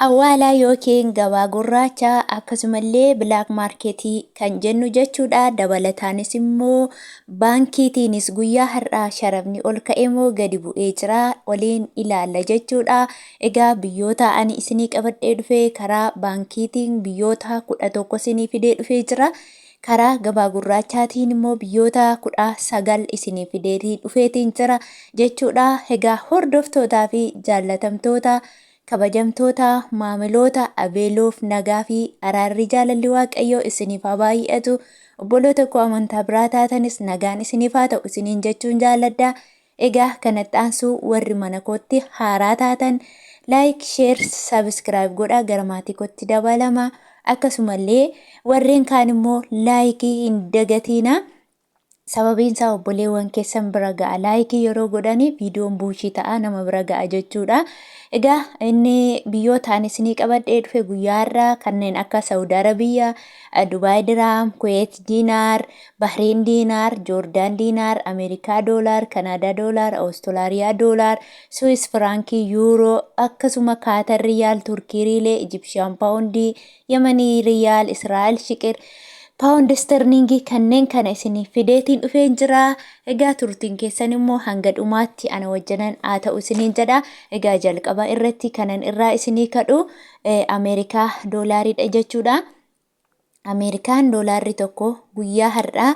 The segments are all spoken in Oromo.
Hawaalaa yookiin gabaa gurraacha akkasumallee black market kan jennu jechuudha. Dabalataanis immoo baankiitiinis guyyaa har'aa sharafni ol ka'e moo gadi bu'ee jira waliin ilaalla jechuudha. Egaa biyyoota ani isinii qabadhee dhufe karaa baankiitiin biyyoota 11 isinii fidee dhufee jira. Karaa gabaa gurraachaatiin immoo biyyoota 19 isinii fidee dhufeetiin jira jechuudha. Egaa hordoftootaa fi jaallatamtoota, kabajamtoota maamiloota Abeeloof, nagaa fi araarri jaalalli Waaqayyoo isiniif haa baay'atu. Obboloota koo amantaa biraa taatanis nagaan isiniif haa ta'u isiniin jechuun jaalladha. Egaa kanatti aansuu warri mana kootti haaraa taatan like, share, subscribe godhaa gara maatii kootti dabalama. Akkasumallee warreen kaan immoo like hin dagatiina. Sababiin isaa obboleewwan keessan bira ga'a. Like yeroo godhani viidiyoon push ta'a, nama bira ga'a jechuudha. Egaa inni biyyoota ani isinii qabadhee dhufe guyyaa har'aa kanneen akka Saudi Arabiyaa, Dubaay Diraam, Kuweet Diinaar, Bahriin Diinaar, Joordaan Diinaar, Ameerikaa Doolaar, Kanaadaa Doolaar, Awustiraaliyaa Doolaar, Swiss Firaankii, Yuuroo, akkasuma Kaatar Riyaal, Turkii Riilee, Ijipshiyaan Paawundii, Yamanii Riyaal, Israa'el Shiqir, Paawund Sterlingii kanneen kana isinii fideetiin dhufeen jira. Egaa turtiin keessan immoo hanga dhumaatti ana wajjinan haa ta'u isiniin jedha. Egaa jalqaba irratti kanan irraa isinii kadhu Ameerikaa doolaariidha jechuudha. Ameerikaan doolaarri tokko guyyaa har'aa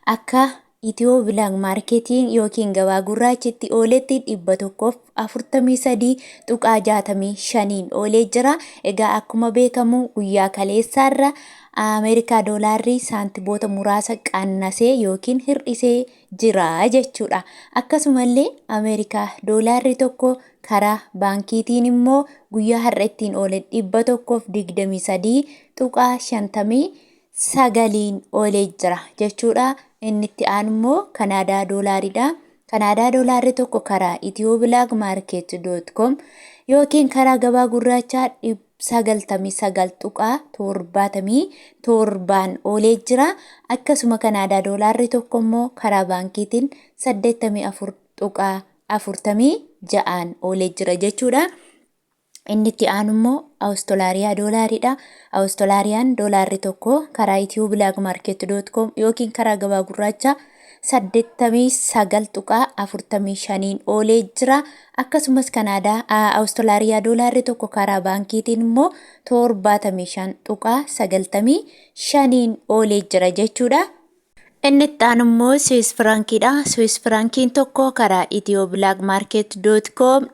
akka Itiyoo Black Marketiin yookiin gabaa gurraachitti ooletti 143.65n oolee jira. Egaa akkuma beekamu guyyaa kaleessaarra Ameerikaa doolaarri saantiboota muraasa qannasee yookiin hir'isee jira jechuudha. Akkasumallee Ameerikaa doolaarri tokko karaa baankiitiin immoo guyyaa har'a ittiin oole 123.59n oolee jira jechuudha. Inni itti aanu immoo Kanaadaa doolaaridha. Kanaadaa doolaarri tokko karaa Itiyoo Black Market com yookiin karaa gabaa gurraachaa 99.77n oolee jira. Akkasuma Kanaadaa doolaarri tokko immoo karaa baankiitiin 84.46n oolee jira jechuudha. Inni itti aanu immoo Awustiraaliyaa doolaariidha. Awustiraaliyaan doolaarri tokko karaa Itiyoo Black Market com yookiin karaa gabaa gurraachaa 89.45n oolee jira. Akkasumas Kanaadaa Awustiraaliyaa doolaarri tokko karaa baankiitiin immoo 75.95n oolee jira jechuudha. Inni itti aanu immoo Swiss Firaankiidha. Swiss Firaankiin tokko karaa Itiyoo Black Market com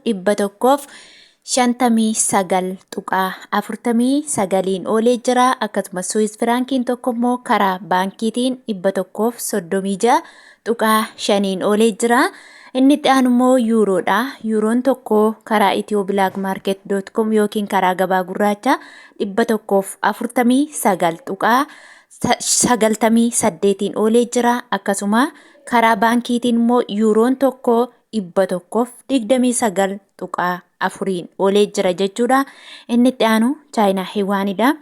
159.49n oolee jira. Akkasumas Swiss Firaankiin tokko immoo karaa baankiitiin 136.5n oolee jira. Inni itti aanu immoo Yuuroodha. Yuuroon tokko karaa Itiyoo Black Market com yookiin karaa gabaa gurraachaa 149.98n oolee jira. Akkasuma karaa baankiitiin immoo yuuroon tokko 129.4n oolee jira jechuudha. Inni itti aanu Chaayinaa Hiwaanidha.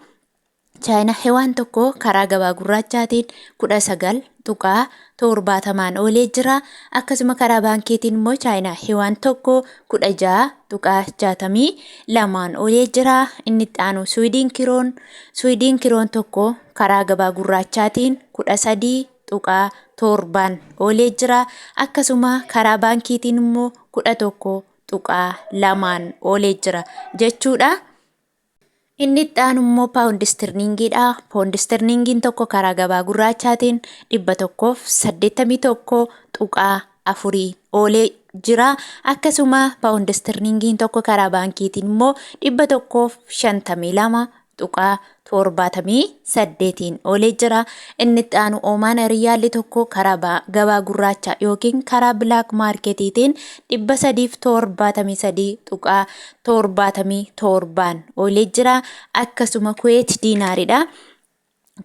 Chaayinaa Hiwaan tokko karaa gabaa gurraachaatiin 19.70n oolee jira. Akkasuma karaa baankiitiin immoo Chaayinaa Hiwaan tokko 16.62n oolee jira. Inni itti aanu Suwidiin Kiroon. Suwidiin Kiroon tokko karaa gabaa gurraachaatiin 13.7n oolee jira. Akkasuma karaa baankiitiin immoo 11.2n oolee jira jechuudha. Inni itti aanu immoo paawundi istirliingiidha. Paawundi istirliingiin tokko karaa gabaa gurraachaatiin 181.4 oolee jira. Akkasuma paawundi istirliingiin tokko karaa baankiitiin immoo 152.78n oolee jira. Inni itti aanu Oomaan riyaalli tokko karaa gabaa gurraachaa yookiin karaa black marketiitiin 373.77n oolee jira. Akkasuma Kuweet diinaaridha.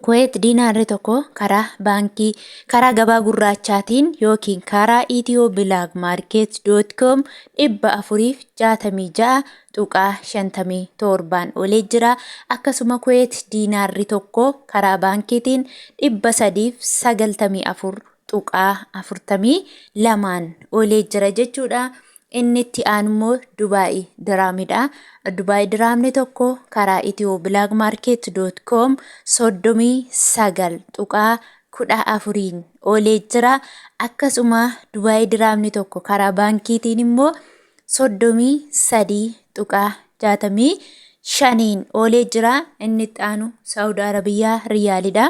Kuweet diinaarri tokko karaa baankii karaa gabaa gurraachaatiin yookiin karaa Itiyoo Black Market com 466.57n oolee jira. Akkasuma Kuweet diinaarri tokko karaa baankiitiin 394.42n oolee jira jechuudha. Inni itti aanu immoo Dubaay Diraamidha. Dubaay Diraamni tokko karaa Itiyoo Black Market dot com 39.14n oolee jira. Akkasuma Dubaay Diraamni tokko karaa baankiitiin immoo 33.65n oolee jira. Inni itti aanu Saawud Arabiyyaa Riyaalidha.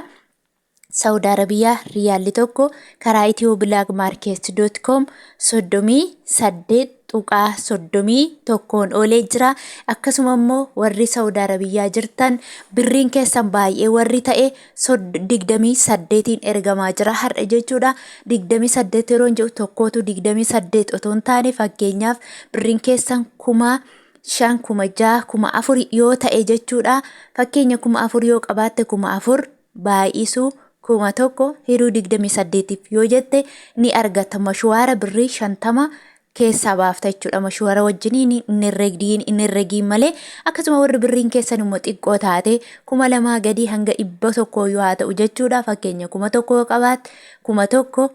Saawud Arabiyaa Riyaalli tokko karaa Itiyoo Black Market dot com 38.31n oolee jira. Akkasuma immoo warri Saawud Arabiyyaa jirtan birriin keessan baay'ee warri ta'e 28n ergamaa jira har'a jechuudha. 28 yeroo jedhu tokkootu 28 otoo hin taane fakkeenyaaf birriin keessan 5000, 6000, 4000 yoo ta'e jechuudha. Fakkeenya 4000 yoo qabaatte 4000 baay'isuu 1000 hiruu 28f yoo jette ni argatta. Mashuwaara birrii 50 keessaa baafta jechuudha. Mashuwaara wajjiniin hin herregiin hin herregiin malee akkasuma warri birriin keessan immoo xiqqoo taate 2000 gadii hanga 100 yoo haa ta'u jechuudha. Fakkeenya 1000 yoo qabaatte 1000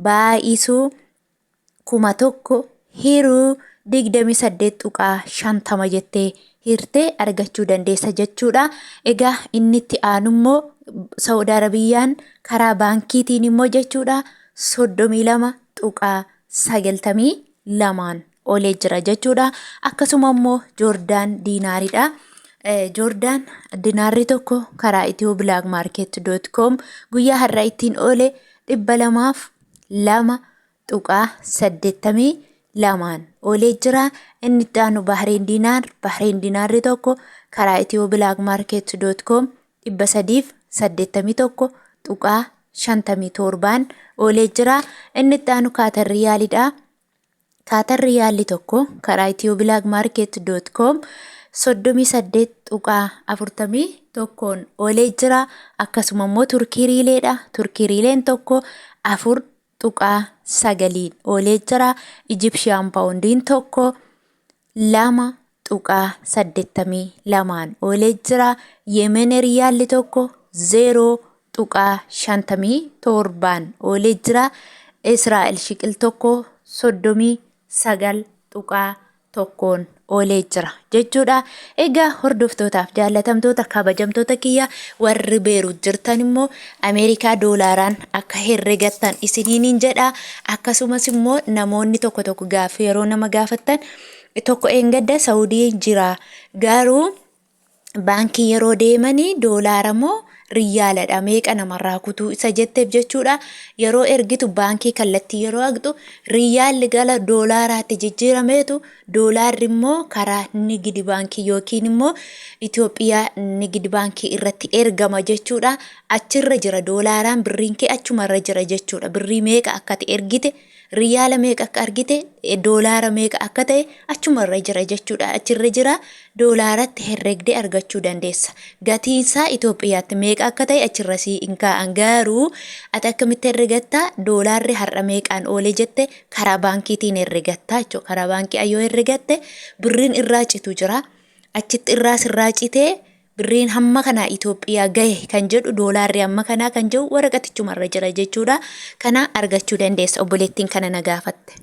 baay'isuu 1000 hiruu 28.50 jettee hirtee argachuu dandeessa jechuudha. Egaa inni itti aanu immoo Saa'ud Arabiyyaan karaa baankiitiin immoo jechuudha 32.92n oolee jira jechuudha. Akkasuma immoo Joordaan diinaaridha. Joordaan dinaarri tokko karaa Itiyoo Black Market dot com guyyaa har'a ittiin oole 202 2.82n oolee jira. Inni itti aanu Bahreen Diinaar. Bahreen Diinaarri tokko karaa Itiyoo Black Market dot com 381.57n oolee jira. Inni itti aanu Kaatar Riyaalidha. Kaatar Riyaalli tokko karaa Itiyoo Black Market dot com 38.41n oolee jira. Akkasuma immoo Turkii Riileedha. Turkii Riileen tokko 4.9n oolee jira. Ijipshiyaan paawundiin tokko 2.82n oolee jira. Yemen riyaalli tokko 0.57n oolee jira. Israa'el shiqil tokko 39.1n oolee jira jechuudha. Egaa hordoftootaaf jaallatamtoota kabajamtoota kiyya warri Beerut jirtan immoo Ameerikaa doolaaraan akka herregattan isiniin jedha. Akkasumas immoo namoonni tokko tokko gaaffii yeroo nama gaafattan tokko eengadda Saawudii jira garuu baankii yeroo deemanii doolaara moo riyyaaladha meeqa namarraa kutuu isa jetteef jechuudha. Yeroo ergitu baankii kallattii yeroo haqxu riyyaalli gara doolaaraatti jijjiirameetu doolaarri immoo karaa nigidi baankii yookiin immoo Itoophiyaa nigidi baankii irratti ergama jechuudha. Achirra jira doolaaraan birriin kee achumarra jira jechuudha. Birrii meeqa akka ati ergite Riyaala meeqa akka argite, doolaara meeqa akka ta'e achumarra jira jechuudha. Achirra jira doolaaratti herregdee argachuu dandeessa. Gatiin isaa Itoophiyaatti meeqa akka ta'e achirra sii hin kaa'an. Garuu ati akkamitti herregatta? Doolaarri har'a meeqaan oole jette karaa baankiitiin herregatta jechuudha. Karaa baankii yoo herregatte birriin irraa citu jira. Achitti irraa sirraa citee Birriin hamma kanaa Itoophiyaa gahe kan jedhu doolaarri hamma kanaa kan jedhu waraqatichumarra jira jechuudha. Kana argachuu dandeessa obboleettiin kana na gaafatte.